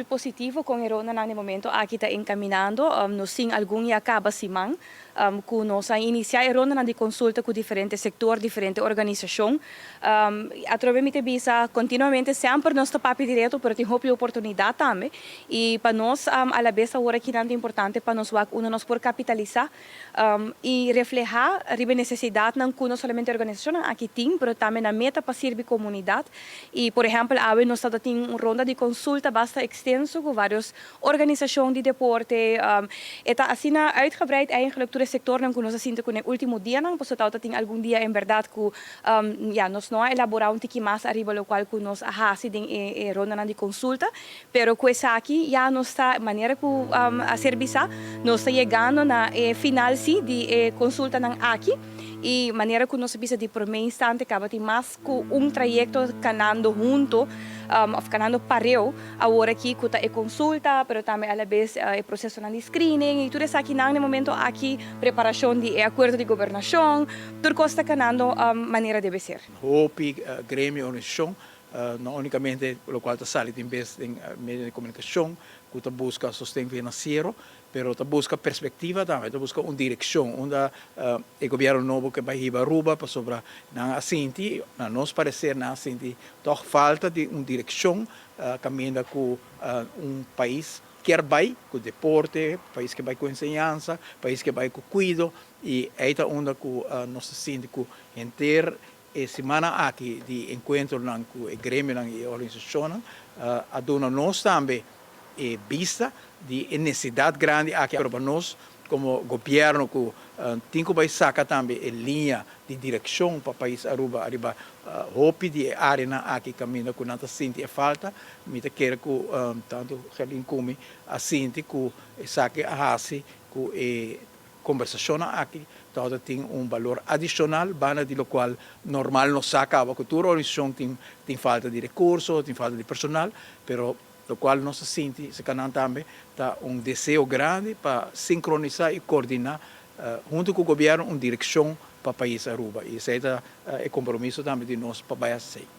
Positivo cu e ronda na momento aki ta encaminando. Nos tin algun ya caba siman cu nos a inicia e ronda di consulta cu diferente sector, diferente organisacion. Atrobe mi ta bisa, continuamente semper nos ta papia directo, pero tin hopi oportunidad tambe. Y pa nos, a la vez, awor aki ta importante pa nos wak unda nos por capitalisa y refleha riba necesidad nan cu no solamente organisacion aki tin, pero tambe na meta pa sirbi comunidad. Y, por ehempel, awe nos tin un ronda di consulta basta extenso cu varios organisacion di deporte. E ta asina uitgebreid eigenlijk tur e sector nan cu nos a sinta cu e ultimo dia nan, pasobra tin algun dia en berdad cu ja, nos no a elabora un tiki mas ariba locual cu nos a hasi den e ronda di consulta, pero cu esaki ya nos ta, manera cu a ser bisa, nos ta yegando na final si di consulta nan aki y manera cu nos bisa di prome instante caba tin mas cu un trayecto canando hunto of canando pareu awor aki cu e consulta, pero tambe a la vez e proceso di screening y tur esaki na momento aki, preparacion di acuerdo di gobernacion, tur cos ta canando manera debe ser. Hopi, gremio, organisacion, no unicamente locual ta sali en bes di medio di comunicacion, cu ta busca sosten financiero, pero ta busca perspectiva tambe, ta busca un direccion, unda e gobierno nobo kier bay Aruba, pasobra nan a sinti, na nos parecer, nan a sinti toch falta di un direccion, caminda cu un pais kier bay cu deporte, pais kier bay cu enseñansa, pais kier bay cu cuido, y ey ta unda cu nos ta sinti cu henter e siman aki di encuentro nan cu e gremio nan y organisacion a duna nos tambe e bista di necesidad grandi aki pa nos como gobierno cu tin cu bay saca tambe e liña di direccion pa pais Aruba ariba hopi di area nan aki caminda cu nan ta sinti e falta. Mi ta kere cu tanto Gerlin cu mi a sinti cu esaki a hasi cu e conversacion aki tur tin un balor adicional, banda di locual normal nos sa caba cu tur organisacion tin falta di recurso, tin falta di personal, pero locual nos a sinti serca tambe ta un deseo grandi pa sincronisa y coordina hunto cu gobierno un direccion pa pais Aruba. Y esey ta e compromiso tambe di nos pa bay.